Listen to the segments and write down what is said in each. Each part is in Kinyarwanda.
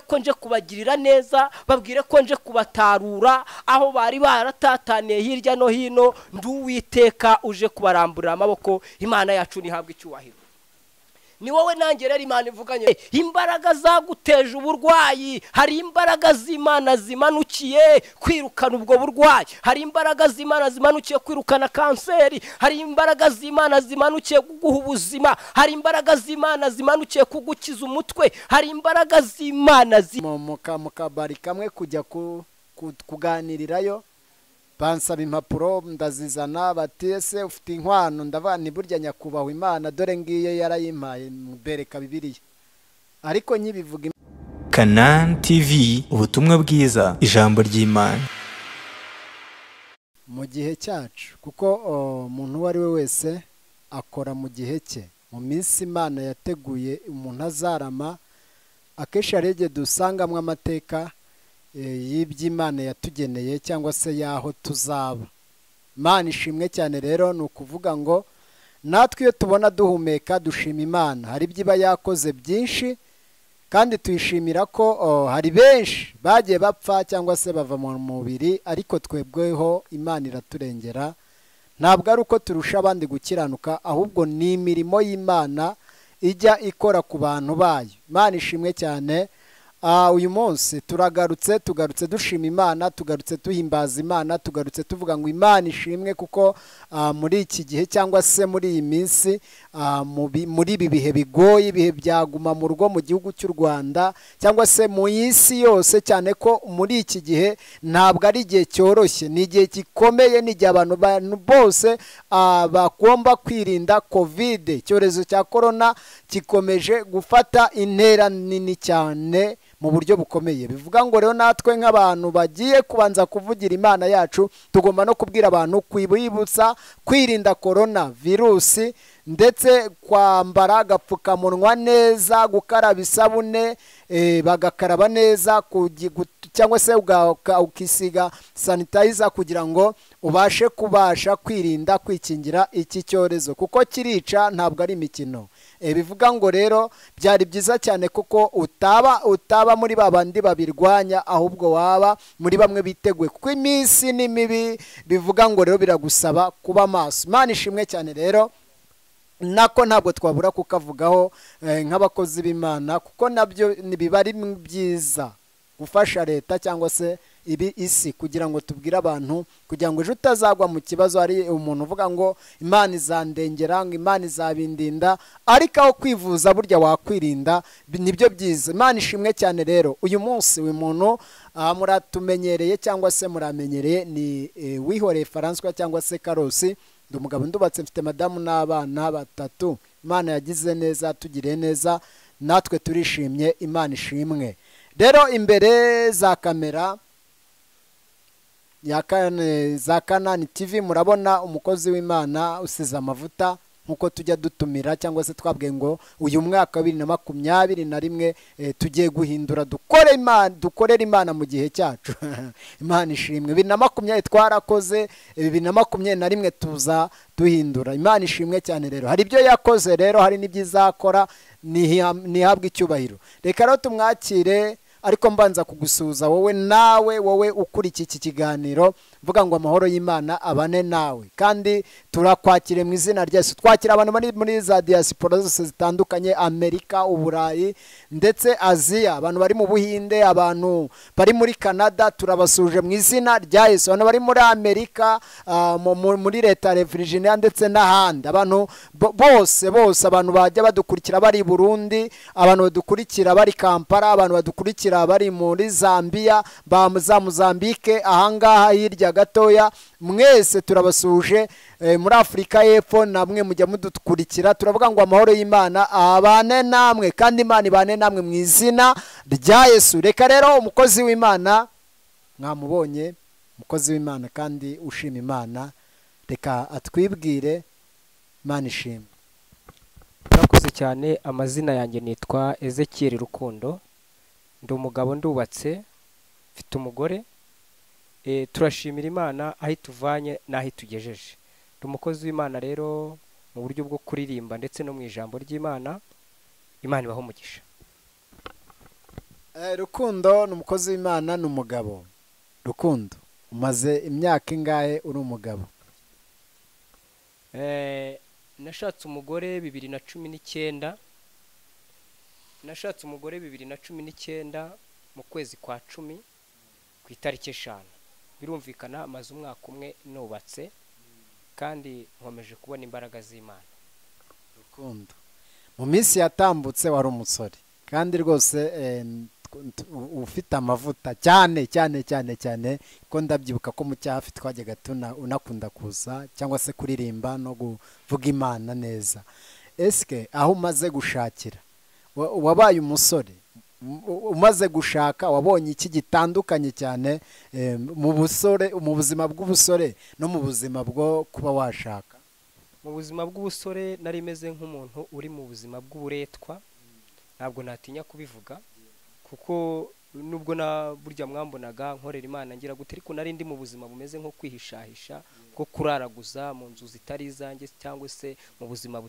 ko nje kubagirira neza, babwire ko nje kubatarura aho bari baratataniye hirya no hino. Ndi Uwiteka uje kubaramburira amaboko. Imana yacu nihabwe icyubahiro. Ni wowe nanjye rero Imana ivuganye. Imbaraga zaguteje uburwayi, hari imbaraga z'Imana zimanukiye kwirukana ubwo burwayi, hari imbaraga z'Imana zimanukiye kwirukana kanseri, hari imbaraga z'Imana zimanukiye kuguha ubuzima, hari imbaraga z'Imana zimanukiye kugukiza umutwe, hari imbaraga z'Imana mu kabari kamwe kujya kuganirirayo. Bansaba impapuro ndazizana, bati ese ufite inkwano? Ndavuga nti burya nyakubahwa Imana dore ngiye yarayimpaye, mbereka Bibiliya. Ariko nkibivuga. Kanani TV, ubutumwa bwiza, ijambo ry'Imana. Mu gihe cyacu, kuko umuntu uwo ari we wese akora mu gihe cye, mu minsi Imana yateguye umuntu azarama. Akenshi hari igihe dusangamo amateka y'iby'Imana yatugeneye cyangwa se y'aho tuzaba. Imana ishimwe cyane. Rero ni ukuvuga ngo natwe iyo tubona duhumeka dushima Imana. Hari ibyo iba yakoze byinshi kandi tuyishimira ko hari benshi bagiye bapfa cyangwa se bava mu mubiri, ariko twebweho Imana iraturengera. Ntabwo ari uko turusha abandi gukiranuka, ahubwo ni imirimo y'Imana ijya ikora ku bantu bayo. Imana ishimwe cyane. Uyu munsi turagarutse, tugarutse dushima Imana, tugarutse duhimbaza Imana, tugarutse tuvuga ngo Imana ishimwe, kuko muri iki gihe cyangwa se muri iyi minsi, muri ibi bihe bigoye, ibihe byaguma mu rugo mu gihugu cy'u Rwanda cyangwa se mu isi yose, cyane ko muri iki gihe ntabwo ari igihe cyoroshye, ni igihe gikomeye, ni igihe abantu bose bagomba kwirinda Covid. Icyorezo cya corona gikomeje gufata intera nini cyane mu buryo bukomeye. Bivuga ngo rero natwe nk'abantu bagiye kubanza kuvugira Imana yacu, tugomba no kubwira abantu kwibutsa kwirinda corona virusi, ndetse kwambara agapfukamunwa neza, gukaraba isabune, bagakaraba neza, cyangwa se ukisiga sanitizer kugira ngo ubashe kubasha kwirinda kwikingira iki cyorezo, kuko kirica, ntabwo ari imikino. Bivuga ngo rero byari byiza cyane kuko utaba muri babandi babirwanya, ahubwo waba muri bamwe biteguye, kuko iminsi ni mibi. Bivuga ngo rero biragusaba kuba maso. Imana ishimwe cyane. Rero nako ntabwo twabura kukavugaho nk'abakozi b'Imana, kuko nabyo biba ari byiza gufasha leta cyangwa se ibi isi, kugira ngo tubwire abantu, kugira ngo ejo utazagwa mu kibazo. Hari umuntu uvuga ngo Imana izandengera, ngo Imana izabindinda, ariko aho kwivuza burya wakwirinda, nibyo byiza. Imana ishimwe cyane. Rero uyu munsi uyu muntu muratumenyereye cyangwa se muramenyereye, ni Wihoreye François cyangwa se Karosi. Ndi umugabo ndubatse, mfite madamu n'abana batatu. Imana yagize neza, tugiriye neza, natwe turishimye. Imana ishimwe. Rero imbere za kamera za Kanani TV murabona umukozi w'Imana usize amavuta, nkuko tujya dutumira cyangwa se twabwiye ngo uyu mwaka wa 2021 tugiye guhindura, dukore Imana, dukorere Imana mu gihe cyacu. Imana ishimwe. 2020 twarakoze, 2021 tuza duhindura. Imana ishimwe cyane. Rero hari ibyo yakoze, rero hari n'ibyizakora, nihabwe icyubahiro. Reka rero tumwakire, ariko mbanza kugusuhuza wowe nawe, wowe ukurikiye iki kiganiro, mvuga ngo amahoro y'Imana abane nawe, kandi turakwakire mu izina rya Yesu. Twakira abantu muri za diaspora zose zitandukanye, Amerika, Uburayi ndetse Aziya, abantu bari mu Buhinde, abantu bari muri Canada, turabasuje mu izina rya Yesu. Abantu bari muri Amerika, muri leta ya Virginia ndetse n'ahandi, abantu bose bose, abantu bajya badukurikira bari i Burundi, abantu badukurikira bari Kampala, abantu badukurikira bari muri Zambia, ba Mozambique, ahangaha hirya gatoya, mwese turabasuje. Muri Afrika y'Epfo namwe mujya mudukurikira, turavuga ngo amahoro y'Imana abane namwe, kandi Imana ibane namwe mu izina rya Yesu. Reka rero umukozi w'Imana mwamubonye, umukozi w'Imana kandi ushima Imana, reka atwibwire. Imana ishimwe. Murakoze cyane. Amazina yanjye nitwa Ezekiel Rukundo, ndi umugabo, ndubatse, mfite umugore. Turashimira Imana aho ituvanye n'aho itugejeje. Ndi umukozi w'Imana rero mu buryo bwo kuririmba ndetse no mu ijambo ry'Imana. Imana ibahe umugisha. Rukundo ni umukozi w'Imana, ni umugabo. Rukundo, umaze imyaka ingahe uri umugabo? Nashatse umugore 2019. Nashatse umugore 2019 mu kwezi kwa 10 ku itariki 5. Birumvikana amaze umwaka umwe nubatse, kandi nkomeje kubona imbaraga z'Imana. Rukundo, mu minsi yatambutse wari umusore kandi rwose ufite amavuta cyane cyane cyane cyane, ko ndabyibuka ko mu cyahafi twajyaga unakunda kuza cyangwa se kuririmba no kuvuga Imana neza. Eske aho umaze gushakira, wabaye umusore, umaze gushaka wabonye iki gitandukanye cyane mu busore, mu buzima bw'ubusore no mu buzima bwo kuba washaka? Mu buzima bw'ubusore nari meze nk'umuntu uri mu buzima bw'uburetwa, ntabwo natinya kubivuga, kuko nubwo na burya mwambonaga nkorera Imana ngira gute, ariko nari ndi mu buzima bumeze nko kwihishahisha, bwo kuraraguza mu nzu zitari izanjye cyangwa se mu buzima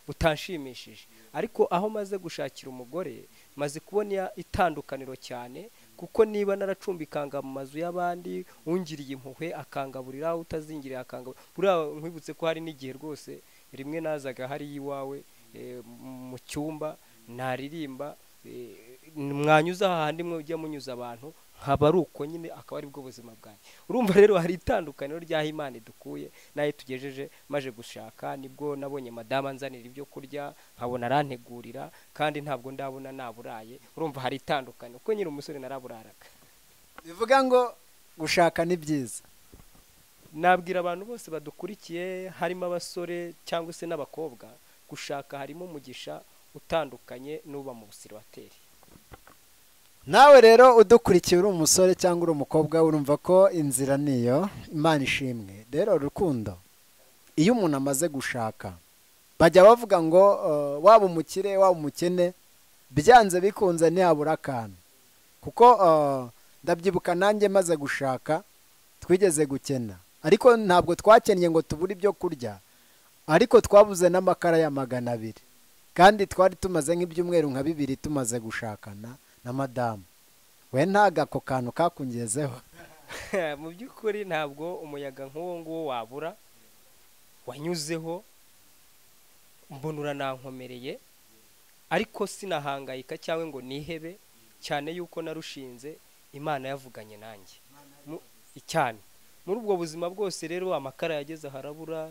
butanshimishije. Ariko aho maze gushakira umugore maze kubona itandukaniro cyane, kuko niba naracumbikanga mu mazu y'abandi, ungiriye impuhwe akangaburira, utazingiriye akangaburira. Buriya nkwibutse ko hari n'igihe rwose rimwe nazaga hari iwawe mu cyumba naririmba, mwanyuza ahandi mujya munyuza abantu, nkaba ari uko nyine, akaba ari bwo buzima bwanjye. Urumva rero hari itandukaniro ry'aho Imana idukuye n'aho tugejeje. Maje gushaka nibwo nabonye madama anzanira ibyo kurya, nkabona arantegurira, kandi ntabwo ndabona naburaye. Urumva hari itandukaniro, kuko nyine umusore naraburaraga. Bivuga ngo gushaka ni byiza. Nabwira abantu bose badukurikiye, harimo abasore cyangwa se n'abakobwa, gushaka harimo umugisha utandukanye n'uba mu busiribateri. Nawe rero udukurikiye uri umusore cyangwa uri umukobwa, urumva ko inzira niyo. Imana ishimwe. Rero Rukundo, iyo umuntu amaze gushaka bajya bavuga ngo waba umukire waba umukene, byanze bikunze ntihabura akantu. Kuko ndabyibuka nanjye maze gushaka twigeze gukena, ariko ntabwo twakennye ngo tubure ibyo kurya, ariko twabuze n'amakara ya 200, kandi twari tumaze nk'ibyumweru nka 2 tumaze gushakana na madamu. We ntago ako kantu kakungezeho? Mu by'ukuri ntabwo umuyaga nk'uwo nguwo wabura, wanyuzeho mbona uranankomereye, ariko sinahangayika cyangwa ngo nihebe cyane yuko narushinze Imana yavuganye nanjye cyane. Muri ubwo buzima bwose rero amakara yageze harabura,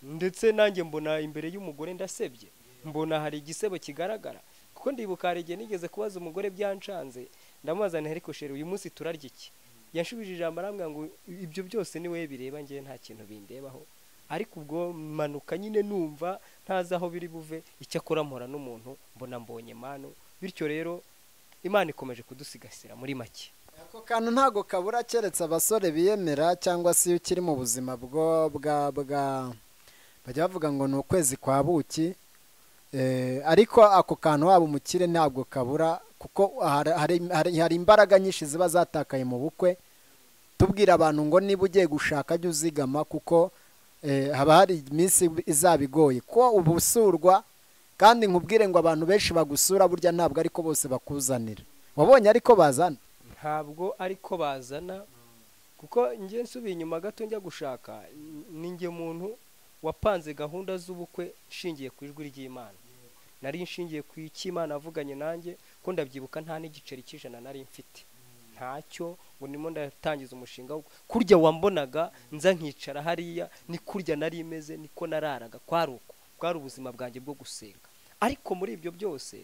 ndetse nanjye mbona imbere y'umugore ndasebye, mbona hari igisebo kigaragara. Kuko ndibuka hari igihe nigeze kubaza umugore byancanze, ndamubaza nti ariko sheri uyu munsi turarya iki? Yanshubije ijambo arambwira ngo ibyo byose ni wowe bireba, njye nta kintu bindebaho. Ariko ubwo manuka nyine numva ntazi aho biri buve, icyakora mpora n'umuntu mbona mbonye manu. Bityo rero Imana ikomeje kudusigasira muri make. Ako kantu ntago kabura, keretse abasore biyemera cyangwa se iyo ukiri mu buzima bwo bwa bajya bavuga ngo ni ukwezi kwa buki. Ariko ako kantu waba umukire ntabwo kabura, kuko hari imbaraga nyinshi ziba zatakaye mu bukwe. Tubwira abantu ngo niba ugiye gushaka jya uzigama, kuko haba hari iminsi izaba igoye ko ubusurwa. Kandi nkubwire ngo abantu benshi bagusura burya ntabwo ariko bose bakuzanira. Wabonye ariko bazana? Ntabwo ariko bazana, kuko njye nsubiye inyuma gato njya gushaka, ni njye muntu wapanze gahunda z'ubukwe nshingiye ku ijwi ry'Imana. Nari nshingiye ku Imana avuganye nanjye, ko ndabyibuka nta n'igiceri cy'ijana nari mfite, ntacyo, ngo ndimo ndatangiza umushinga. Kurya wambonaga nza nkicara hariya, ni kurya nari imeze, niko nararaga, kwari uko bwari ubuzima bwanjye bwo gusenga. Ariko muri ibyo byose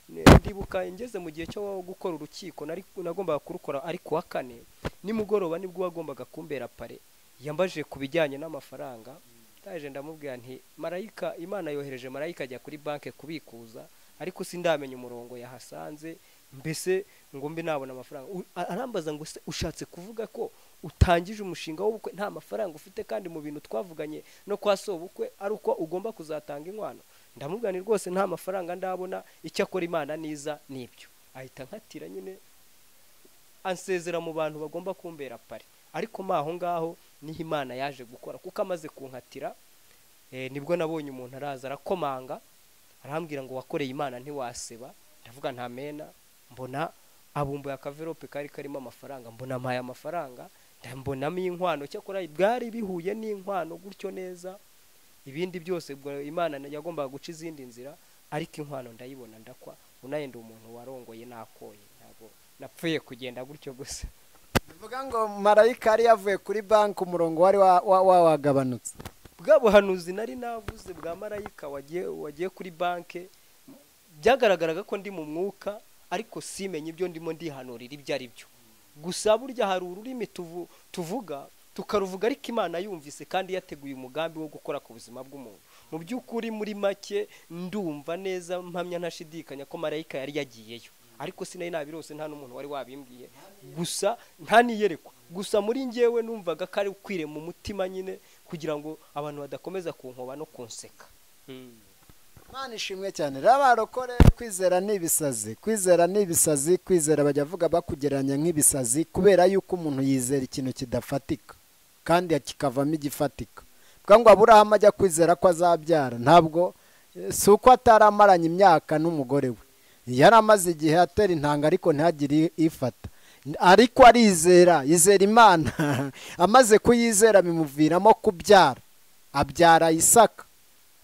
ndibuka ngeze mu gihe cyo gukora urukiko, nari nagombaga kurukora ari kuwa kane nimugoroba, nibwo wagombaga kumbera pare. Yambajije ku bijyanye n'amafaranga, ndaje ndamubwira nti marayika, Imana yohereje marayika ajya kuri banke kubikuza, ariko sindamenya umurongo yahasanze, mbese ngo mbe nabona amafaranga. Arambaza ngo se ushatse kuvuga ko utangije umushinga w'ubukwe nta mafaranga ufite, kandi mu bintu twavuganye no kwa sobukwe ari uko ugomba kuzatanga inkwano? Ndamubwira nti rwose nta mafaranga ndabona, icyakora Imana niza nibyo. Ahita nkatira nyine, ansezera mu bantu bagomba kumbera pare. Ariko maho ngaho niho Imana yaje gukora, kuko amaze kunkatira nibwo nabonye umuntu araza arakomanga, arambwira ngo wakoreye Imana ntiwaseba. Ndavuga ntamena, mbona Abumbuye akaverope kari karimo amafaranga, mbona ampaye amafaranga, ndambonamo inkwano. Cyakora bwari bihuye n'inkwano gutyo neza, ibindi byose ubwo Imana yagombaga guca izindi nzira, ariko inkwano ndayibona ndakwa. Unayenda umuntu warongoye nakoye, ntabwo napfuye kugenda gutyo gusa. Bivuga ngo marayika yari yavuye kuri banki, umurongo wari wagabanutse. Bwa buhanuzi nari navuze bwa marayika wagiye kuri banki, byagaragaraga ko ndi mu mwuka, ariko simenye ibyo ndimo ndihanurira ibyo ari byo. Gusa burya hari ururimi tuvuga tukaruvuga, ariko Imana yumvise kandi yateguye umugambi wo gukora ku buzima bw'umuntu. Mu by'ukuri muri make ndumva neza mpamya ntashidikanya ko marayika yari yagiyeyo, ariko sinari nabirose, nta n'umuntu wari wabimbwiye, gusa nta niyerekwa. Gusa muri njyewe numvaga ko ari ukwire mu mutima nyine, kugira ngo abantu badakomeza kunkoba no kunseka. Imana ishimwe cyane. Rero abarokore kwizera ni ibisazi, kwizera ni ibisazi, kwizera bajya bavuga bakugereranya nk'ibisazi, kubera yuko umuntu yizera ikintu kidafatika kandi kikavamo igifatika. Bwa ngo Aburahamu ajya kwizera ko azabyara, ntabwo si uko ataramaranye imyaka n'umugore we, yari amaze igihe atera intanga ariko ntihagire ifata, ariko arizera, yizera Imana. Amaze kuyizera bimuviramo kubyara, abyara Isaka,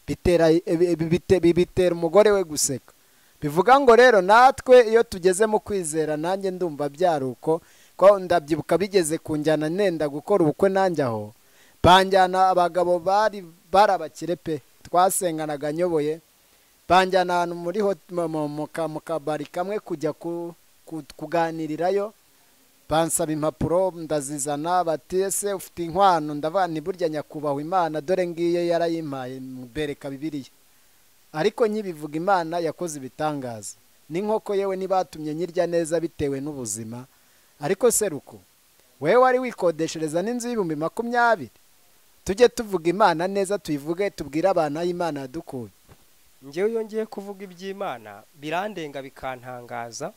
bitera umugore we guseka. Bivuga ngo rero natwe iyo tugeze mu kwizera, nanjye ndumva byari uko, ko ndabyibuka bigeze kunjyana nenda gukora ubukwe nanjye aho banjyana, abagabo bari barabakire pe, twasenganaga nyoboye, banjyana ahantu muri mu kabari kamwe kujya kuganirirayo, bansaba impapuro ndazizana, bati ese ufite inkwano? Ndavuga nti burya nyakubahwa Imana dore ngiye yarayimpaye, mbereka Bibiliya. Ariko nkibivuga Imana yakoze ibitangaza, n'inkoko yewe ntibatumye nyirya neza bitewe n'ubuzima. Ariko seruko wewe wari wikodeshereza n'inzu 20,000. Tujye tuvuga Imana neza, tuyivuge, tubwire abantu aho Imana yadukuye. Njyewe iyo ngiye kuvuga iby'Imana birandenga bikantangaza,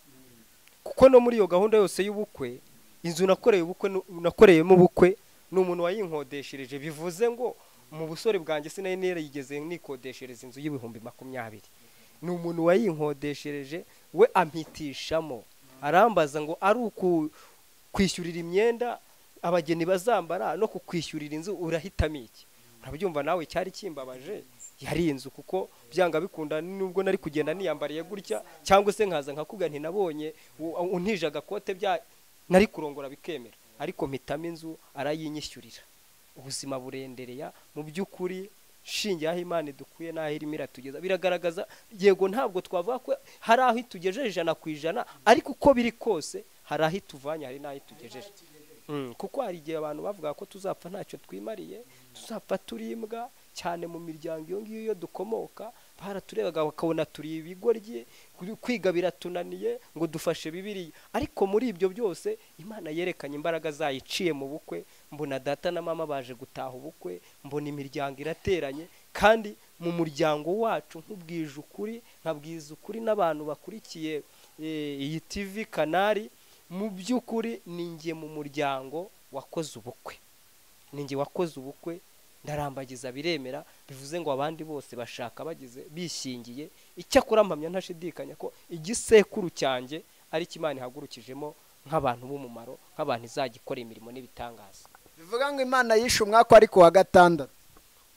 kuko no muri iyo gahunda yose y'ubukwe, inzu nakoreye ubukwe, nakoreyemo ubukwe ni umuntu wayinkodeshereje. Bivuze ngo mu busore bwanjye sinari narigeze nikodeshereza inzu 20,000. Ni umuntu wayinkodeshereje, we ampitishamo, arambaza ngo ari uku kwishyurira imyenda abageni bazambara no kukwishyurira inzu urahitamo iki? Urabyumva nawe cyari kimbabaje, yari inzu, kuko byanga bikunda nubwo nari kugenda niyambariye gutya cyangwa se nkaza nkakuga nti nabonye untije agakote bya nari kurongora bikemera, ariko mpitamo inzu arayinyishyurira. Ubuzima burendereya mu by'ukuri, shingiye aho Imana idukuye n'aho irimo iratugeza, biragaragaza. Yego ntabwo twavuga ko hari aho itugejeje 100%, ariko uko biri kose hari aho ituvanye, hari n'aho itugejeje. Kuko hari igihe abantu bavuga ko tuzapfa ntacyo twimariye, tuzapfa turimbwa, cyane mu miryango iyo ngiyo iyo dukomoka baraturebaga bakabona turi ibigoryi, kwiga biratunaniye ngo dufashe Bibiliya. Ariko muri ibyo byose Imana yerekanye imbaraga zayo iciye mu bukwe. Mbona data na mama baje gutaha ubukwe, mbona imiryango irateranye, kandi mu muryango wacu nkubwije ukuri, nkabwiza ukuri n'abantu bakurikiye iyi TV Kanari, mu by'ukuri ni njye mu muryango wakoze ubukwe, ni njye wakoze ubukwe, ndarambagiza biremera. Bivuze ngo abandi bose bashaka bagize bishingiye. Icyakora mpamya ntashidikanya ko igisekuru cyanjye ari Imana ihagurukijemo nk'abantu b'umumaro, nk'abantu izajya ikora imirimo n'ibitangaza. Bivuga ngo Imana yishe umwaka ari kuwa gatandatu,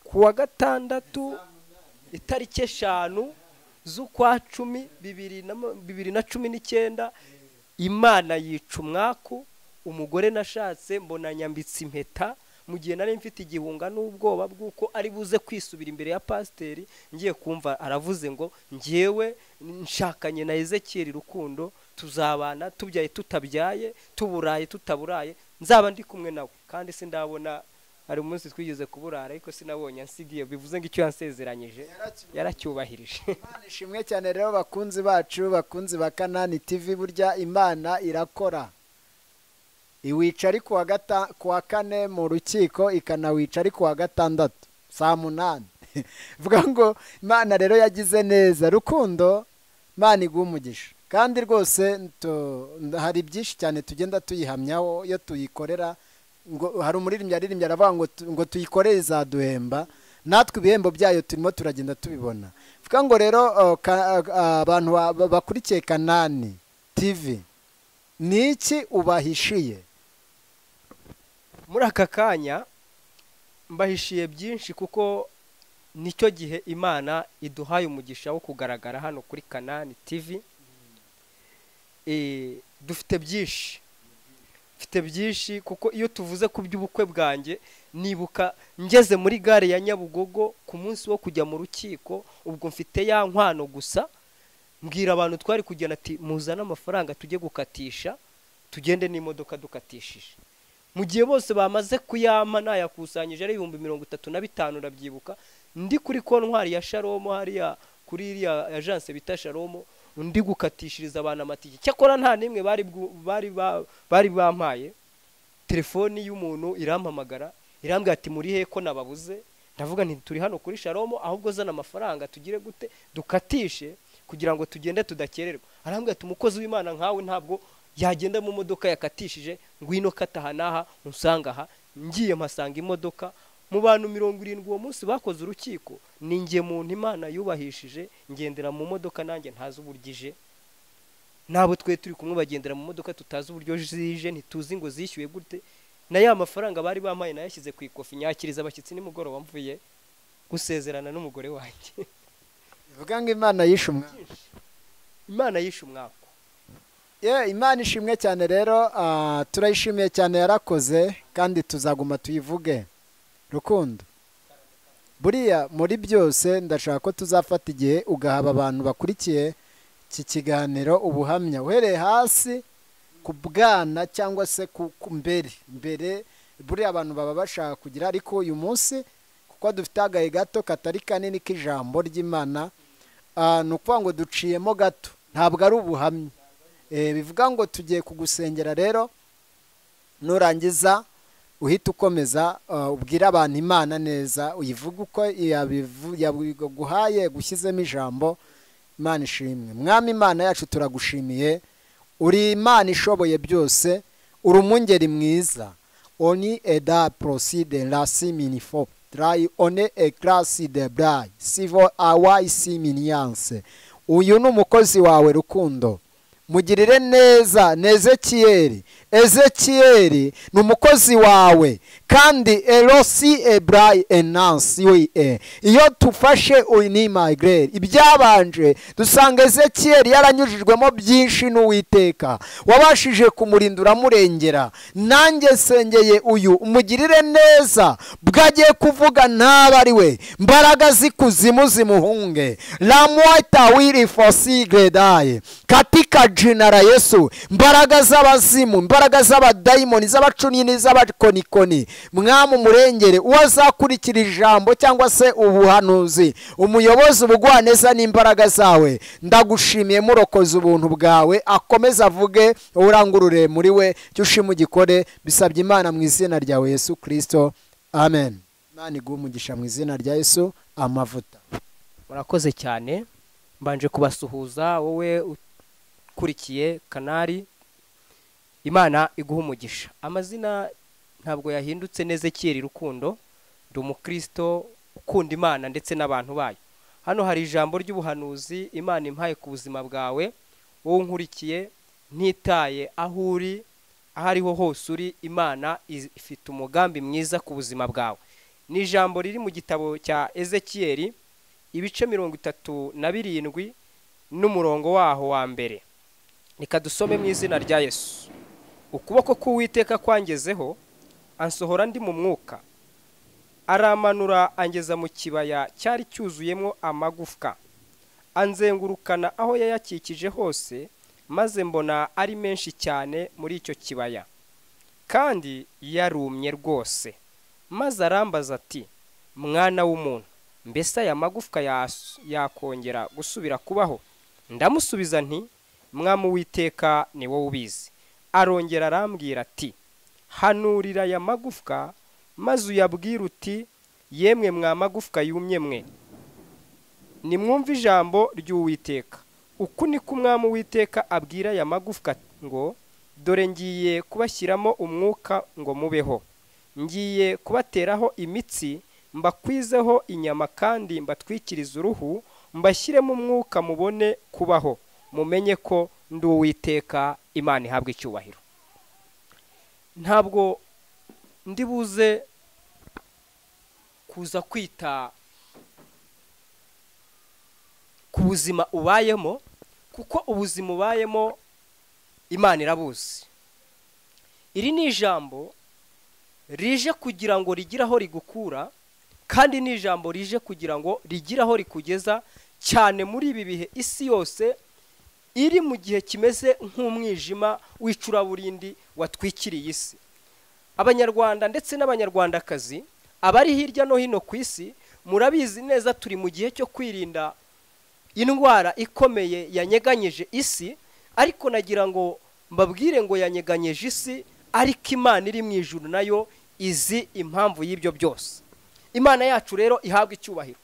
kuwa gatandatu itariki 5 z'ukwa 10 2019, Imana yica umwaku. Umugore nashatse mbona nyambitse impeta, mu gihe nari mfite igihunga n'ubwoba bw'uko ari buze kwisubira imbere ya pasiteri, ngiye kumva aravuze ngo njyewe nshakanye na Ezekiel Rukundo, tuzabana tubyaye tutabyaye, tuburaye tutaburaye, nzaba ndi kumwe nawe. Kandi sindabona, hari umunsi twigeze kuburara ariko sinabonye ansigiye, bivuze ngo icyo yansezeranyije yaracyubahirije. Imana ishimwe cyane. Rero bakunzi bacu, bakunzi ba Kanani TV, burya Imana irakora. Iwica ari kuwa kane mu rukiko, ikanawica ari kuwa gatandatu saa 8. Vuga ngo Imana rero yagize neza. Rukundo, Imana iguhe umugisha. Kandi rwose hari byinshi cyane tugenda tuyihamyaho iyo tuyikorera. Ngo hari umuririmbyi aririmbye aravuga ngo tuyikorere izaduhemba, natwe ibihembo byayo turimo turagenda tubibona. Vuga ngo rero abantu bakurikiye Kanani TV, Ni iki ubahishiye? Muri aka kanya mbahishiye byinshi, kuko nicyo gihe Imana iduhaye umugisha wo kugaragara hano kuri Kanani TV. Dufite byinshi, mfite byinshi, kuko iyo tuvuze ku by'ubukwe bwanjye nibuka ngeze muri gare ya Nyabugogo ku munsi wo kujya mu rukiko, ubwo mfite ya nkwano gusa, mbwira abantu twari kugenda ati muzane amafaranga tujye gukatisha, tugende n'imodoka dukatishije. Mu gihe bose bamaze kuyampa nayakusanyije ari 35,000, ndabyibuka ndi kuri kontwari ya Sharomo hariya kuri iriya agence bita Sharomo, undi gukatishiriza abantu amatike. Cyakora nta nimwe bari bampaye. Telefoni y'umuntu irampamagara irambwira ati muri he ko nababuze? Ndavuga nti turi hano kuri Sharomo, ahubwo zana amafaranga tugire gute dukatishe kugira ngo tugende tudakererwa. Arambwira ati umukozi w'Imana nkawe ntabwo yagenda mu modoka yakatishije, ngwino kataha naha unsanga aha. Ngiye mpasanga imodoka mu bantu 70 uwo munsi bakoze urukiko, ni nge muntu Imana yubahishije ngendera mu modoka nanjye ntazi uburyo ije, nabo twe turi kumwe bagendera mu modoka tutazi uburyo zije, ntituzi ngo zishyuye gute. Na ya mafaranga bari bampaye nayashyize ku ikofi, nyakiriza abashyitsi nimugoroba mvuye gusezerana n'umugore wanjye. Bivuga ngo Imana yishe umwaka. Imana yishe umwaka. Imana ishimwe cyane rero, turayishimiye cyane, yarakoze kandi tuzaguma tuyivuge. Rukundo, buriya muri byose ndashaka ko tuzafata igihe ugahaba abantu bakurikiye iki kiganiro ubuhamya, uhereye hasi ku bwana cyangwa se ku mbere mbere, buriya abantu baba bashaka kugira, ariko uyu munsi kuko dufite agahe gato katari kanini k'ijambo ry'Imana, ni ukuvuga ngo duciyemo gato, ntabwo ari ubuhamya. Bivuga ngo tugiye kugusengera rero, nurangiza uhita ukomeza ubwira abantu Imana neza, uyivuge uko yaguhaye gushyizemo ijambo. Imana ishimwe. Mwami Imana yacu turagushimiye, uri Imana ishoboye byose, uri umungeri mwiza. Oni eda proside la siminifo trai one ekrasi de brai sivo awai siminianse. Uyu ni umukozi wawe Rukundo, mugirire neza. Nezekiyeli, Ezekiyeli ni umukozi wawe, kandi erosi ebrai enansi we. Iyo tufashe uyu ni migraine ibyabanje dusanga Ezekiyeli yaranyujijwemo byinshi n'Uwiteka, wabashije kumurindura murengera. Nanjye sengeye uyu umugirire neza, bwagiye kuvuga ntaba ari we, mbaraga zikuzimu zimuhunge. Lamwata wiri fosigredaye katika jina la Yesu, mbaraga z'abazimu, mbaraga z'abadayimoni, z'abacunini, z'abakonikoni, mwamu murengere. Uwazakurikira ijambo cyangwa se ubuhanuzi, umuyobozi ubugwaneza n'imbaraga zawe, ndagushimiye murokoze ubuntu bwawe, akomeza avuge urangurure muri we, cyo ushima ugikore, bisabye Imana mu izina ryawe Yesu Kristo, amen. Imana iguhe umugisha mu izina rya Yesu. Amavuta. Murakoze cyane, mbanje kubasuhuza wowe ukurikiye Kanari, Imana iguha umugisha. Amazina ntabwo yahindutse, Nezekiyeli Rukundo, ndi umukristo ukunda Imana ndetse n'abantu bayo. Hano hari ijambo ry'ubuhanuzi Imana impaye ku buzima bwawe, wowe unkurikiye, ntitaye aho uri, aho ariho hose uri, Imana ifite umugambi mwiza ku buzima bwawe. Ni ijambo riri mu gitabo cya Ezekiyeli ibice 37 n'umurongo waho wa mbere. Reka dusome mu izina rya Yesu. Ukuboko k'Uwiteka kwangezeho, ansohora ndi mu mwuka, aramanura angeza mu kibaya cyari cyuzuyemo amagufwa, anzengurukana aho yayakikije hose, maze mbona ari menshi cyane muri icyo kibaya, kandi yarumye rwose. Maze arambaza ati mwana w'umuntu, mbese aya magufwa yakongera gusubira kubaho? Ndamusubiza nti Mwami Uwiteka ni wowe ubizi. Arongera arambwira ati hanurira aya magufwa, maze uyabwire uti yemwe mwa magufwa yumye mwe, nimwumve ijambo ry'Uwiteka. Uku niko Umwami Uwiteka abwira aya magufwa ngo dore ngiye kubashyiramo umwuka ngo mubeho, ngiye kubateraho imitsi, mbakwizeho inyama kandi mbatwikirize uruhu, mbashyiremo umwuka mubone kubaho, mumenye ko ndi Uwiteka. Imana ihabwe icyubahiro. Ntabwo ndi buze kuza kwita ku buzima ubayemo, kuko ubuzima ubayemo Imana irabuzi. Iri ni ijambo rije kugira ngo rigire aho rigukura, kandi ni ijambo rije kugira ngo rigire aho rikugeza, cyane muri ibi bihe isi yose iri mu gihe kimeze nk'umwijima w'icuraburindi watwikiriye isi. Abanyarwanda ndetse n'abanyarwandakazi abari hirya no hino ku isi, murabizi neza turi mu gihe cyo kwirinda indwara ikomeye yanyeganyije isi, ariko nagira ngo mbabwire ngo yanyeganyije isi, ariko Imana iri mu ijuru nayo izi impamvu y'ibyo byose. Imana yacu rero ihabwa icyubahiro.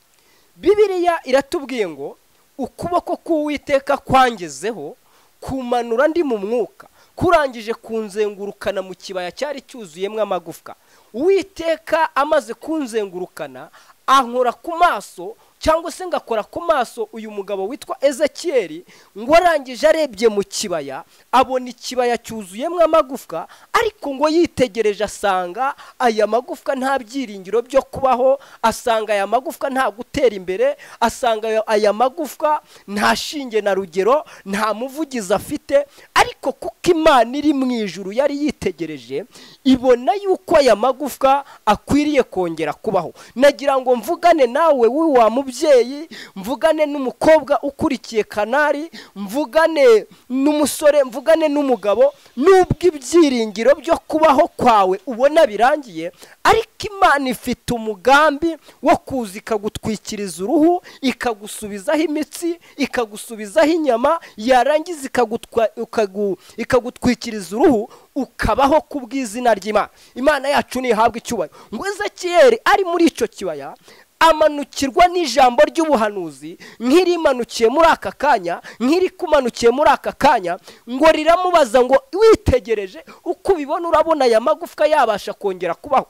Bibiliya iratubwiye ngo ukuboko k'Uwiteka kwangezeho kumanura ndi mu mwuka, kurangije kunzengurukana mu kibaya cyari cyuzuyemo amagufwa. Uwiteka amaze kunzengurukana ankora ku maso, cyangwa se ngakora ku maso uyu mugabo witwa Ezekiyeli, ngo arangije arebye mu kibaya abona ikibaya cyuzuyemo amagufwa, ariko ngo yitegereje asanga aya magufwa nta byiringiro byo kubaho, asanga aya magufwa nta gutera imbere, asanga aya magufwa nta shinge na rugero, nta muvugizi afite. Ariko kuko Imana iri mu ijuru yari yitegereje, ibona yuko aya magufwa akwiriye kongera kubaho. Nagira ngo mvugane nawe wa mubyeyi, mvugane n'umukobwa ukurikiye Kanari, mvugane n'umusore, mvugane n'umugabo, nubwo ibyiringiro byo kubaho kwawe ubona birangiye, ariko Imana ifite umugambi wo kuza ikagutwikiriza uruhu, ikagusubizaho imitsi, ikagusubizaho inyama, yarangiza ikagutwikiriza uruhu, ukabaho ku bw'izina ry'Imana. Imana yacu nihabwe icyubahiro. Ngo Ezekiyeli ari muri icyo kibaya amanukirwa n'ijambo ry'ubuhanuzi nk'irimanukiye muri aka kanya, nk'irikumanukiye muri aka kanya, ngo riramubaza ngo witegereje uko ubibona urabona aya magufwa yabasha kongera kubaho?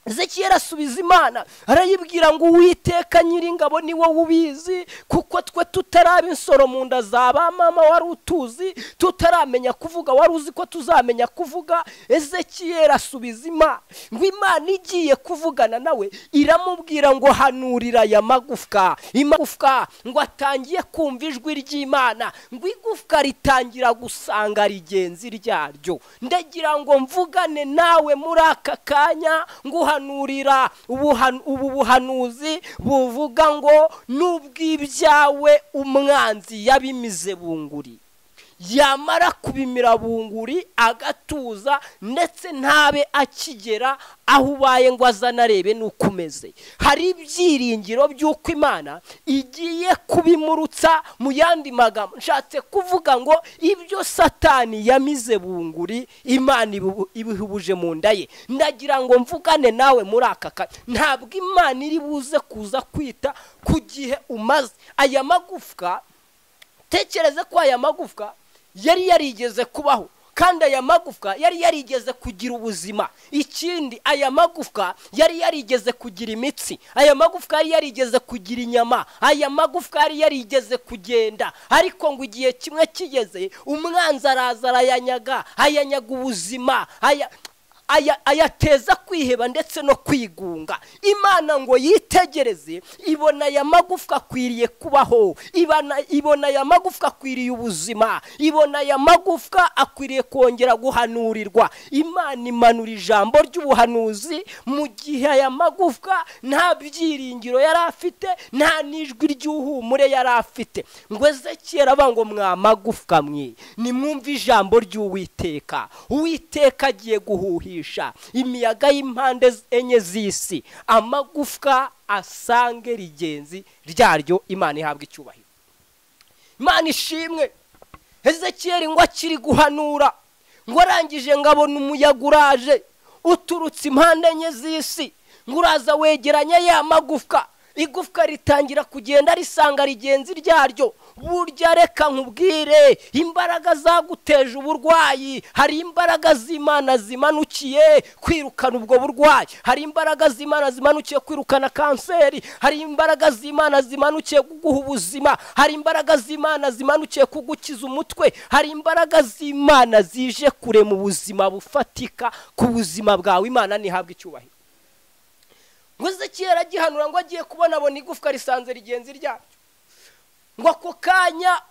Ezekiyeli asubiza Imana arayibwira ngo Uwiteka nyiringabo ni wowe ubizi, kuko twe tutaraba insoro mu nda za ba mama wari utuzi, tutaramenya kuvuga wari uzi ko tuzamenya kuvuga. Ezekiyeli asubiza Imana ngo Imana igiye kuvugana nawe iramubwira ngo hanurira aya magufwa. Imagufwa ngo atangiye kumva ijwi ry'Imana, ngo igufwa ritangira gusanga rigenzi ryaryo. Ndagira ngo mvugane nawe muri aka kanya ngo hanurira ubu buhanuzi buvuga ngo nubw'ibyawe umwanzi yabimize bunguri, yamara kubimira bunguri agatuza, ndetse ntabe akigera aho ubaye ngo azanarebe nuko umeze. Hari ibyiringiro by'uko Imana igiye kubimurutsa. Mu yandi magambo nshatse kuvuga ngo ibyo Satani yamize bunguri Imana ibihubuje mu nda ye. Ndagira ngo mvugane nawe muri aka kanya, ntabwo Imana iri buze kuza kwita ku gihe umaze. Aya magufwa, tekereze ko aya magufwa yari yarigeze kubaho, kandi aya magufwa yari yarigeze kugira ubuzima. Ikindi, aya magufwa yari yarigeze kugira imitsi, aya magufwa yari yarigeze kugira inyama, aya magufwa yari yarigeze kugenda. Ariko ngo igihe kimwe kigeze umwanzi araza arayanyaga, ayanyaga ubuzima, ayateza kwiheba ndetse no kwigunga. Imana ngo yitegereze ibona aya magufwa akwiriye kubaho, ibona aya magufwa akwiriye ubuzima, ibona aya magufwa akwiriye kongera guhanurirwa. Imana imanura ijambo ry'ubuhanuzi mu gihe aya magufwa nta byiringiro yari afite, nta n'ijwi ry'uhumure yari afite. Ngo Ezekiyeli avuga ngo mwa magufwa mwe nimwumve ijambo ry'Uwiteka. Uwiteka agiye guhuhisha imiyaga y'impande enye z'isi, amagufwa asange rigenzi ryaryo. Imana ihabwa icyubahiro, Imana ishimwe. Ezekiyeli ngo akiri guhanura, ngo arangije ngabona umuyaga uraje uturutse impande enye z'isi, ngo uraza wegeranya ya magufwa, igufwa ritangira kugenda risanga rigenzi ryaryo. Burya reka nkubwire, imbaraga zaguteje uburwayi, hari imbaraga z'Imana zimanukiye kwirukana ubwo burwayi, hari imbaraga z'Imana zimanukiye kwirukana kanseri, hari imbaraga z'Imana zimanukiye kuguha ubuzima, hari imbaraga z'Imana zimanukiye kugukiza umutwe, hari imbaraga z'Imana zije kurema ubuzima bufatika ku buzima bwawe. Imana ntihabwe icyubahiro. Ngo Ezekiyeli agihanura ngo agiye kubona abona igufwa risanze rigenzi ryaryo, ngo ako kanya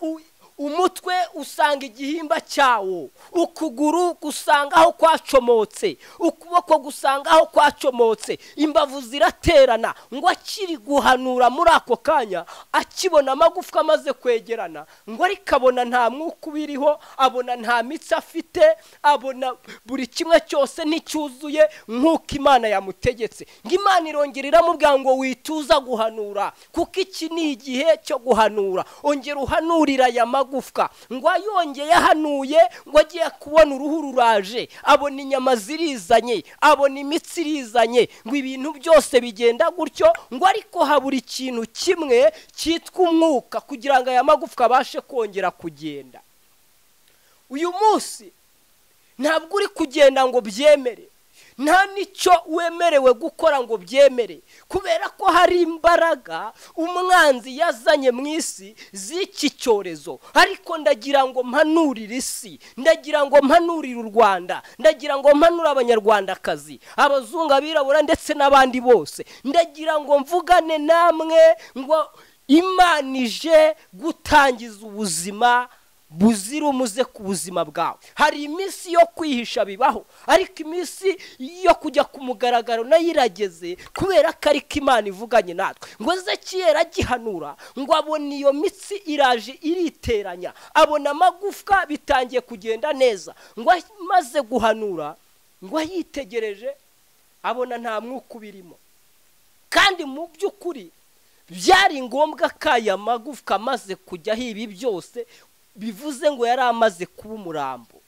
umutwe usanga igihimba cyawo, ukuguru gusanga aho kwacomotse, ukuboko gusanga aho kwacomotse, imbavu ziraterana. Ngo akiri guhanura muri ako kanya akibona amagufwa amaze kwegerana, ngo ariko abona nta mwuka ubiriho, abona nta mitsi afite, abona buri kimwe cyose nticyuzuye nk'uko Imana yamutegetse. Ngo Imana irongera iramubwira ngo wituza guhanura, kuko iki ni igihe cyo guhanura, ongera uhanurira aya magufwa. Ngo ayongeye ahanuye, ngo agiye kubona uruhu ruraje, abona inyama zirizanye, abona imitsi irizanye, ngo ibintu byose bigenda gutyo. Ngo ariko habura ikintu kimwe cyitwa umwuka kugira ngo aya magufwa abashe kongera kugenda. Uyu munsi ntabwo uri kugenda ngo byemere, nta nicyo wemerewe gukora ngo byemere, kubera ko hari imbaraga umwanzi yazanye mu isi z'iki cyorezo. Ariko ndagira ngo mpanurire isi, ndagira ngo mpanurire u Rwanda, ndagira ngo mpanure abanyarwandakazi, abazungu, abirabura ndetse n'abandi bose, ndagira ngo mvugane namwe ngo Imana ije gutangiza ubuzima buzira umuze ku buzima bwawe. Hari iminsi yo kwihisha bibaho, ariko iminsi yo kujya ku mugaragaro nayo irageze, kubera ko ariko Imana ivuganye natwe. Ngo Ezekiyeli agihanura, ngo abona iyo mitsi iraje iriteranya, abona amagufwa bitangiye kugenda neza. Ngo amaze guhanura, ngo ayitegereje abona nta mwuka ubirimo. Kandi mu by'ukuri byari ngombwa ko aya magufwa amaze kujyaho ibi byose, bivuze ngo yari amaze kuba umurambo.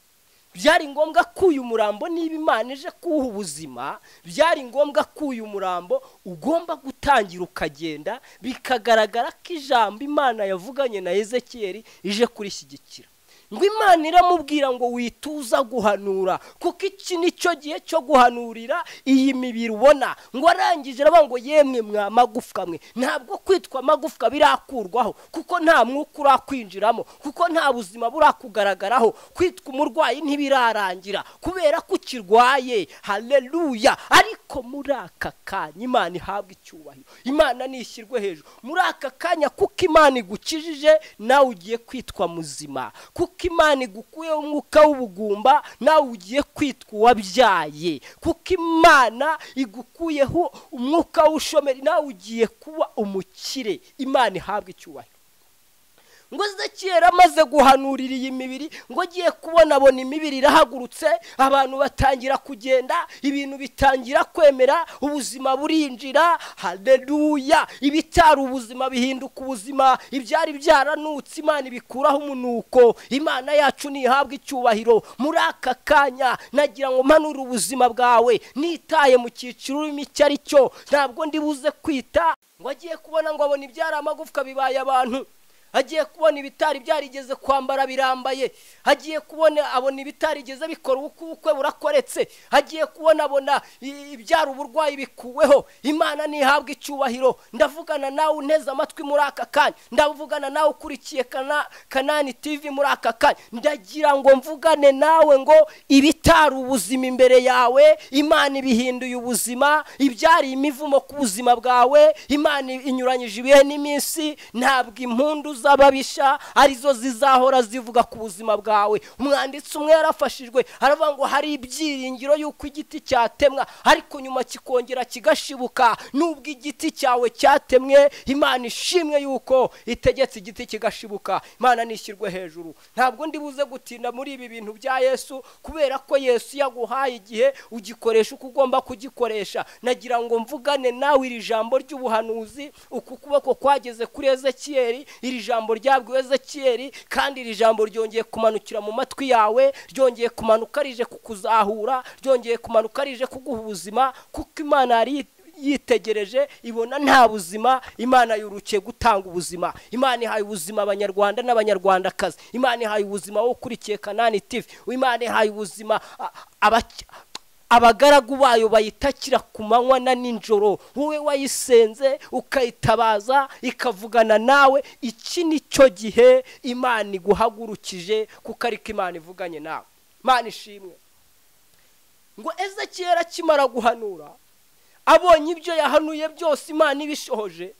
Byari ngombwa ko uyu murambo, niba Imana ije kuwuha ubuzima, byari ngombwa ko uyu murambo ugomba gutangira ukagenda, bikagaragara ko ijambo Imana yavuganye na Ezekiyeli ije kurishyigikira. Ngo Imana iramubwira ngo wituza guhanura, kuko iki nicyo gihe cyo guhanurira iyi mibiri ubona. Ngo arangije aravuga ngo yemwe mwa magufwa mwe, ntabwo kwitwa amagufwa birakurwaho, kuko nta mwuka urakwinjiramo, kuko nta buzima burakugaragaraho, kwitwa umurwayi ntibirarangira kubera ko ukirwaye. Haleluya! Ariko muri aka kanya Imana ihabwa icyubahiro, Imana nishyirwe hejuru muri aka kanya, kuko Imana igukijije nawe ugiye kwitwa muzima, kuko Imana igukuyeho umwuka w'ubugumba nawe ugiye kwitwa uwabyaye, kuko Imana igukuyeho umwuka w'ubushomeri nawe ugiye kuba umukire. Imana ihabwa icyubahiro. Ngo Ezekiyeli amaze guhanurira iyi mibiri, ngo agiye kubona abona imibiri irahagurutse, abantu batangira kugenda, ibintu bitangira kwemera, ubuzima burinjira. Haleluya! Ibitari ubuzima bihinduka ubuzima, ibyari byaranutse Imana ibikuraho umunuko. Imana yacu ntihabwa icyubahiro. Muri aka kanya nagira ngo mpanure ubuzima bwawe, nitaye mu cyiciro urimo icyo ari cyo, ntabwo ndibuze kwita. Ngo agiye kubona ngo abona ibyari amagufwa bibaye abantu, agiye kubona ibitari byarigeze kwambara birambaye, agiye kubona abona ibitarigeze bikora ubukwe burakoretse, agiye kubona abona ibyara uburwayi bikuweho. Imana ntihabwa icyubahiro. Ndavugana nawe unteze amatwi muri aka kanya, ndavugana nawe ukurikiye Kanani TV muri aka kanya, ndagira ngo mvugane nawe ngo ibitari ubuzima imbere yawe Imana ibihinduye ubuzima, ibyari imivumo ku buzima bwawe Imana inyuranyije ibihe n'iminsi. Ntabwo impundu z'ababisha arizo zizahora zivuga ku buzima bwawe. Umwanditsi umwe yarafashijwe aravuga ngo hari ibyiringiro yuko igiti cyatemwa ariko nyuma kikongera kigashibuka. Nubwo igiti cyawe cyatemwe, Imana ishimwe yuko itegetse igiti kigashibuka. Imana nishyirwe hejuru. Ntabwo ndibuze gutinda muri ibi bintu bya Yesu, kubera ko Yesu yaguhaye igihe ugikoresha uko ugomba kugikoresha. Nagira ngo mvugane nawe iri jambo ry'ubuhanuzi, uku kuboko kwageze kuri Ezekiyeli, iri jambo ryabwiwe Ezekiyeli, kandi iri jambo ryongeye kumanukira mu matwi yawe, ryongeye kumanuka rije kukuzahura, ryongeye kumanuka rije kuguha ubuzima, kuko Imana yari yitegereje ibona nta buzima. Imana yurukiye gutanga ubuzima. Imana ihaye ubuzima abanyarwanda n'abanyarwandakazi. Imana ihaye ubuzima wowe ukurikiye Kanani TV. Imana ihaye ubuzima abagaragu bayo bayitakira ku manywa na nijoro. Wowe wayisenze ukayitabaza ikavugana nawe. Iki ni cyo gihe Imana iguhagurukije, kuko ariko Imana ivuganye nawe. Imana ishimwe. Ngo Ezekiyeli akimara guhanura, abonye ibyo yahanuye byose Imana ibishohoje,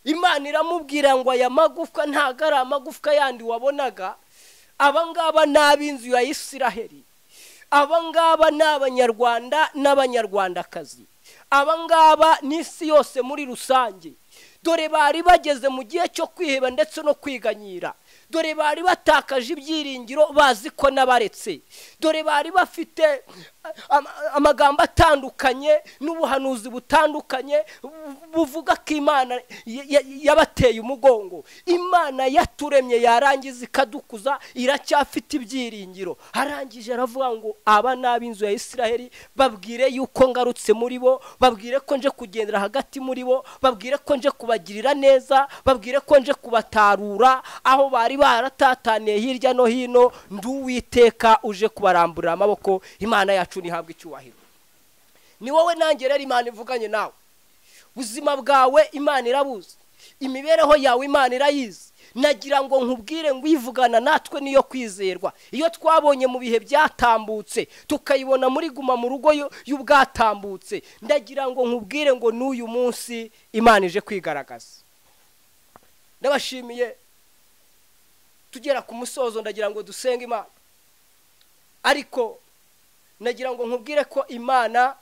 Imana iramubwira ngo aya magufwa ntago ari amagufwa yandi wabonaga, aba ngaba ni ab'inzu ya Isiraheli, aba ngaba ni abanyarwanda n'abanyarwandakazi, aba ngaba n'isi yose muri rusange. Dore bari bageze mu gihe cyo kwiheba ndetse no kwiganyira. Dore bari batakaje ibyiringiro bazi ko nabaretse. Dore bari bafite amagambo atandukanye n'ubuhanuzi butandukanye buvuga ko Imana yabateye umugongo. Imana yaturemye yarangiza ikadukuza, iracyafite ibyiringiro. Arangije aravuga ngo aba n'ab'inzu ya Isiraheli babwire yuko ngarutse muri bo, babwire ko nje kugendera hagati muri bo, babwire ko nje kubagirira neza, babwire ko nje kubatarura aho bari baratataniye hirya no hino. Ndi Uwiteka uje kubaramburira amaboko. Imana yacu nihabwe icyubahiro. Ni wowe nanjye rero Imana ivuganye nawe. Ubuzima bwawe Imana irabuzi, imibereho yawe Imana irayizi. Nagira ngo nkubwire ngo ivugana natwe niyo kwizerwa. Iyo twabonye mu bihe byatambutse tukayibona muri guma mu rugo y'ubwatambutse, ndagira ngo nkubwire ngo n'uyu munsi Imana ije kwigaragaza. Ndabashimiye. Tugera ku musozo ndagira ngo dusenge Imana, ariko nagira ngo nkubwire ko Imana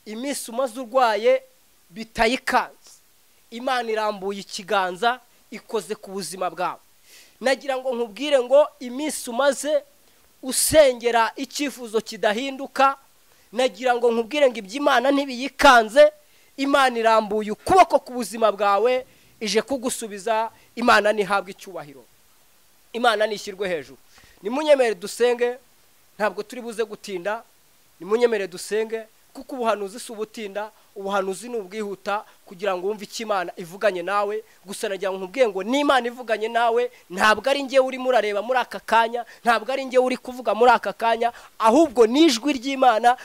iminsi umaze urwaye bitayikanze. Imana irambuye ikiganza ikoze ku buzima bwawe. Nagira ngo nkubwire ngo iminsi umaze usengera icyifuzo kidahinduka, nagira ngo nkubwire ngo iby'Imana ntibiyikanze. Imana irambuye ukuboko ku buzima bwawe ije kugusubiza. Imana nihabwe icyubahiro, Imana nishyirwe hejuru. Nimunyemere dusenge, ntabwo turi buze gutinda. Nimunyemere dusenge, kuko ubuhanuzi si ubutinda, ubuhanuzi ni ubwihuta kugira ngo wumve icyo Imana ivuganye nawe. Gusa nagira ngo nkubwiye ngo n'Imana ivuganye nawe ntabwo ari njye urimo urareba muri aka kanya, ntabwo ari njye uri kuvuga muri aka kanya, ahubwo n'ijwi ry'Imana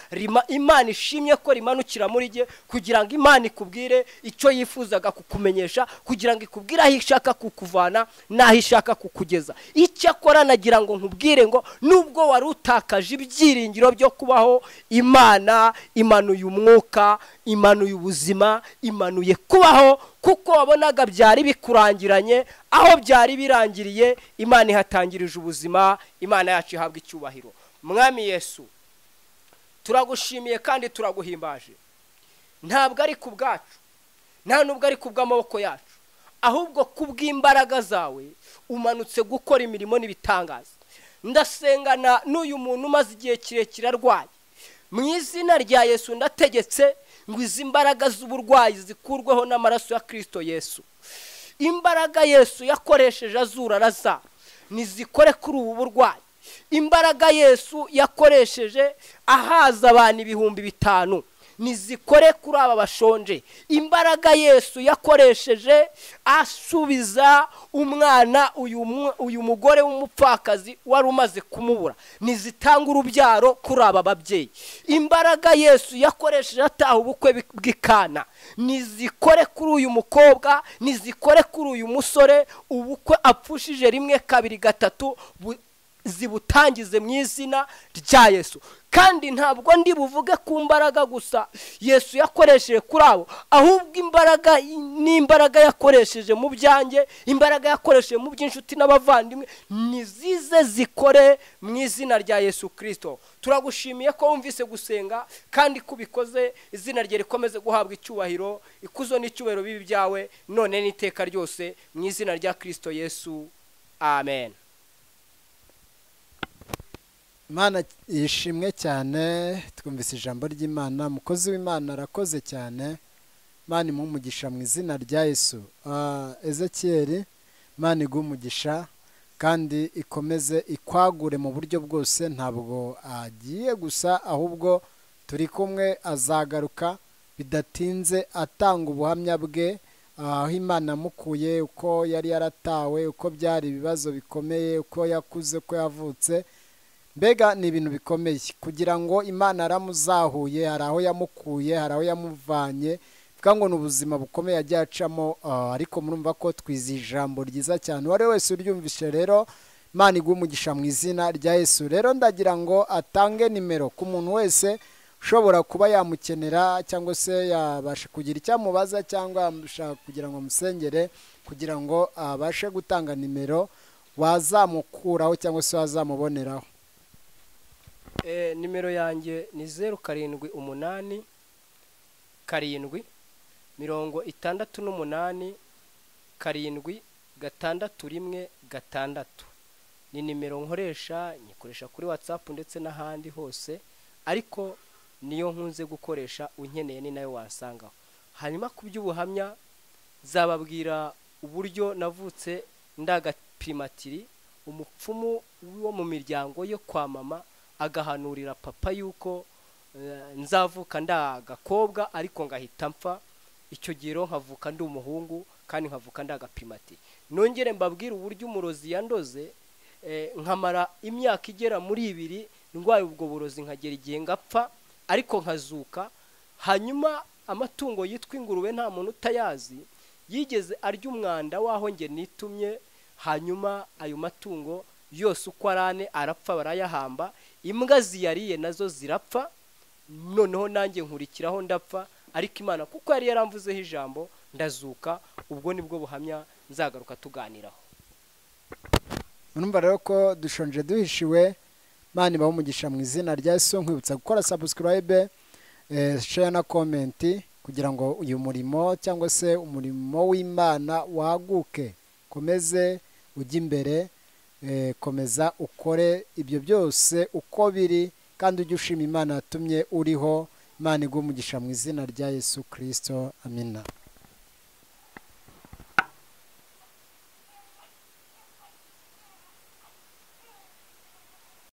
Imana ishimye ko rimanukira muri jye, kugira ngo Imana ikubwire icyo yifuzaga kukumenyesha, kugira ngo ikubwire aho ishaka kukuvana n'aho ishaka kukugeza. Icyakora nagira ngo nkubwire ngo nubwo wari utakaje ibyiringiro byo kubaho, Imana imanuye umwuka, imanuye ubuzima, imanuye kubaho, kuko wabonaga byari bikurangiranye. Aho byari birangiriye Imana ihatangirije ubuzima. Imana yacu ihabwa icyubahiro. Mwami Yesu, turagushimiye kandi turaguhimbaje. Ntabwo ari ku bwacu, nta nubwo ari ku bw'amaboko yacu, ahubwo ku bw'imbaraga zawe umanutse gukora imirimo n'ibitangaza. Ndasengana n'uyu muntu umaze igihe kirekire arwaye. Mu izina rya Yesu ndategetse ngo izi mbaraga z'uburwayi zikurweho n'amaraso ya Kristo Yesu. Imbaraga Yesu yakoresheje azura Lazaro nizikore kuri ubu burwayi. Imbaraga Yesu yakoresheje ahaza abantu 5000 nizikore kuri aba bashonje. Imbaraga Yesu yakoresheje asubiza umwana uyu mugore w'umupfakazi wari umaze kumubura nizitanga urubyaro kuri aba babyeyi. Imbaraga Yesu yakoresheje ataha ubukwe bw'Ikana nizikore kuri uyu mukobwa, nizikore kuri uyu musore ubukwe apfushije 1 2 3 zibutangize mu izina rya Yesu. Kandi ntabwo ndi buvuge ku mbaraga gusa Yesu yakoresheje kuri abo, ahubwo imbaraga n'imbaraga yakoresheje mu byanjye, imbaraga yakoresheje mu by'inshuti n'abavandimwe nizize zikore mu izina rya Yesu Kristo. Turagushimiye ko wumvise gusenga kandi kubikoze, izina rye rikomeze guhabwa icyubahiro, ikuzo n'icyubahiro bibi byawe none n'iteka ryose, mu izina rya Kristo Yesu, amen. Imana ishimwe cyane. Twumvise ijambo ry'Imana, umukozi w'Imana arakoze cyane. Imana imuhe umugisha mu izina rya Yesu. Ezekiyeli, Imana iguhe umugisha kandi ikomeze ikwagure mu buryo bwose. Ntabwo agiye gusa, ahubwo turi kumwe, azagaruka. Bidatinze atanga ubuhamya bwe, aho Imana yamukuye, uko yari yaratawe, uko byari ibibazo bikomeye, uko yakuze, uko yavutse. Mbega ni ibintu bikomeye kugira ngo Imana yaramuzahuye, hari aho yamukuye, hari aho yamuvanye, bivuga ngo ni ubuzima bukomeye yagiye acamo. Ariko murumva ko twize ijambo ryiza cyane. Uwo ari we wese uryumvishe rero, Imana iguhe umugisha mu izina rya Yesu. Rero ndagira ngo atange nimero ku muntu wese ushobora kuba yamukenera, cyangwa se yabasha kugira icyo amubaza, cyangwa yamushaka kugira ngo amusengere, kugira ngo abashe gutanga nimero wazamukuraho cyangwa se wazamuboneraho. Nimero yanjye ni 078 7 68 7 6 1 6. Ni nimero nkoresha, nyikoresha kuri WhatsApp ndetse n'ahandi hose, ariko niyo nkunze gukoresha, unkeneye ni nayo wansangaho. Hanyuma ku by'ubuhamya nzababwira uburyo navutse ndagaprimatiri, umupfumu wo mu miryango yo kwa mama agahanurira papa yuko nzavuka ndagakobwa ariko ngahita mpfa. Icyo gihe rero nkavuka ndi umuhungu kandi nkavuka ndagaprimatiri. Nongere mbabwire uburyo umurozi yandoze, nkamara imyaka igera muri 2 ndwaye ubwo burozi, nkagera igihe ngapfa ariko nkazuka. Hanyuma amatungo yitwa ingurube nta muntu utayazi, yigeze arya umwanda waho nge nitumye, hanyuma ayo matungo yose uko ari ane arapfa, barayahamba. Imbwa ziyariye nazo zirapfa, noneho nanjye nkurikiraho ndapfa, ariko Imana kuko yari yaramvuzeho ijambo ndazuka. Ubwo nibwo buhamya nzagaruka tuganiraho. Murumva rero ko dushonje duhishiwe. Imana ibahe umugisha mu izina rya Yesu. Nkwibutsa gukora subscribe, share na comment, kugira ngo uyu murimo cyangwa se umurimo w'Imana waguke, komeze ujye imbere, komeza ukore ibyo byose uko biri, kandi ujye ushima Imana yatumye uriho. Imana iguhe umugisha mu izina rya Yesu Kristo. Amina.